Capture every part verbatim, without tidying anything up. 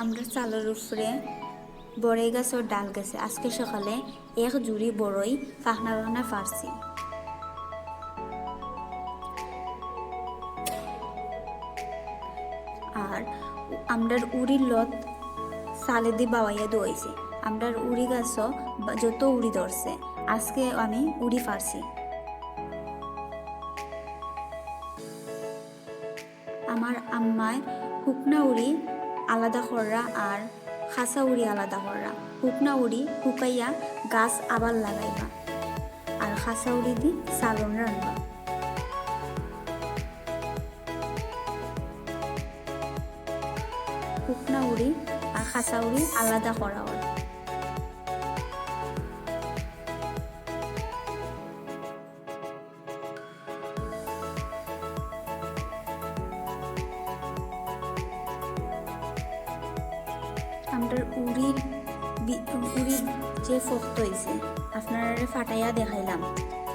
আমরার চালর উপরে বড়ই গাছর ডাল গেছে। আজকে সকালে এক জুড়ি বড়ই ফাখনা ফাখনা ফারছি। আর আমরার উড়ির লত চালেদি বাওয়াইয়া দোয়াইছি। আমরার উড়ি গাছও বা-, যত উড়ি ধরছে, আজকে আমি উড়ি ফারছি। আমার আম্মায় হুকনা উড়ি আলাদা কররা আর খাসা উড়ি আলাদা কররা। হুকনা উড়ি হুকাইয়া গাছ আবার লাগাইবা, আর খাসা উড়ি দি সালন রানবা। হুকনা উড়ি আর খাসা উড়ি আলাদা করা অর। আমরার উড়ির বি-, উড়ি যে ফক্ত অইছে, আপনারারে ফাটাইয়া দেখাইলাম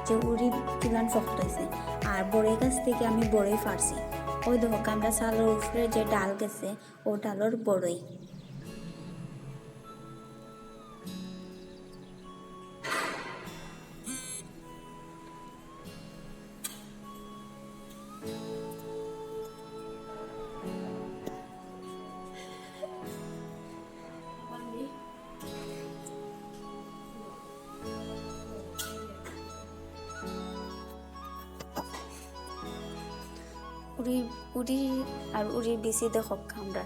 যে উড়ি কিলান ফক্ত অইছে। আর বড়ই গাছ থাকি আমি বড়ই ফারছি। ওই দেখো, আমরা চালর উপরে যে ডাল গেছে, ও ডালর বড়ই। উড়ি, উড়ি আর উড়ির বিচি দেখো আমরা।